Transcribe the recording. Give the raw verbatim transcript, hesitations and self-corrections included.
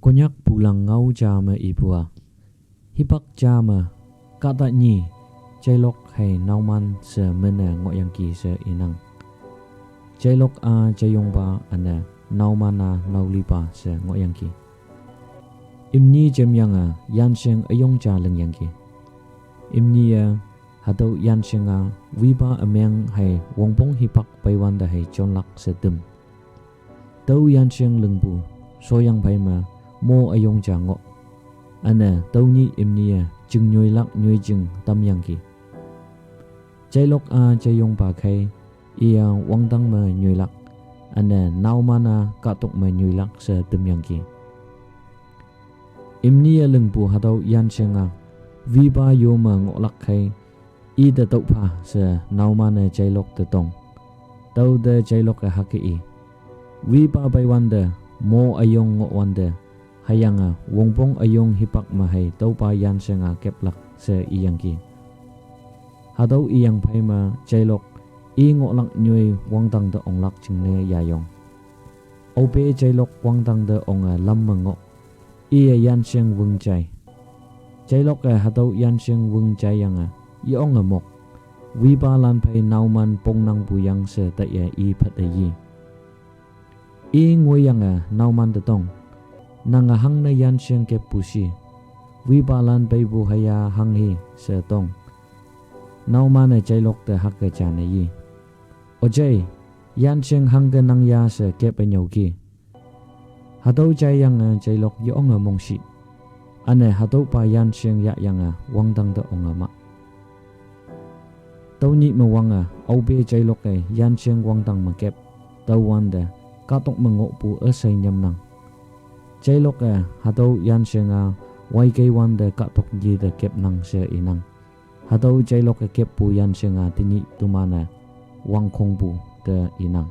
Konyak pulang ngau ja me ipu a. Hipak ja me, kahta nyi, Jailok hei Naoman she mene ngohyangki she inang. Jailok a jaiyongpa üne Naoman a naolipa she ngohyangki. Imni jemyange yansheng üyong ja lingyangki. Imni-e hatüo yansheng a wipa ümeng hei wongpong hipak peiwante hei jonlak she tüm. Tüo yansheng lingpu shoyang phei me mo üyong ja ngoh. Üne tüo nyih imni-e ching nyoilak nyoijing tamyangki. Jailok a jaiyongpa khei, iya wangdang me nyoilak, üne Naoman a kahtok me nyoilak she tümyangki. Imni-e lingpu hatüo yansheng a wipa yo me ngohlak khei, ite tüopha she Naoman-e Jailok te tong. Tüote Jailok-e hüke i, wipa peiwante, mo üyong ngohwante, hüyange wongpong üyong hipak me hei tüopa yansheng a keplak she iyangki. Hatüo iyang phei me Jailok i ngohlak nyoi wangdang te onglak jingne yayong. Aope Jailok wangdang te onge lam me ngoh, iye yansheng wüng jai. Jailok-e hatüo yansheng wüng jaiyange, yeonge mok, wipalan phei Naoman pongnangpu yang she taiye i phette yi. I ngoiyange Naoman te tong, nange hangne yansheng keppu shi, wipalan peipu hüya hanghe she tong. Naoman-e Jailok te hüke jane yi, ojei, yansheng hangke nang ya she kepe nyüoki. Hatüo jaiyange Jailok yeonge mongshih, üne hatüopa yansheng yahyange wangdang te onge mah. Tüo nyih me wange aope Jailok-e yansheng wangdang me kep, tüowante kahtok me ngohpu üshei nyamnang. Jailok-e hatüo yansheng a waikei wante kahtok nyi te kepnang she inang. Hatüo Jailok-e keppu yansheng a tenyih teman-e wangkhongpu te inang.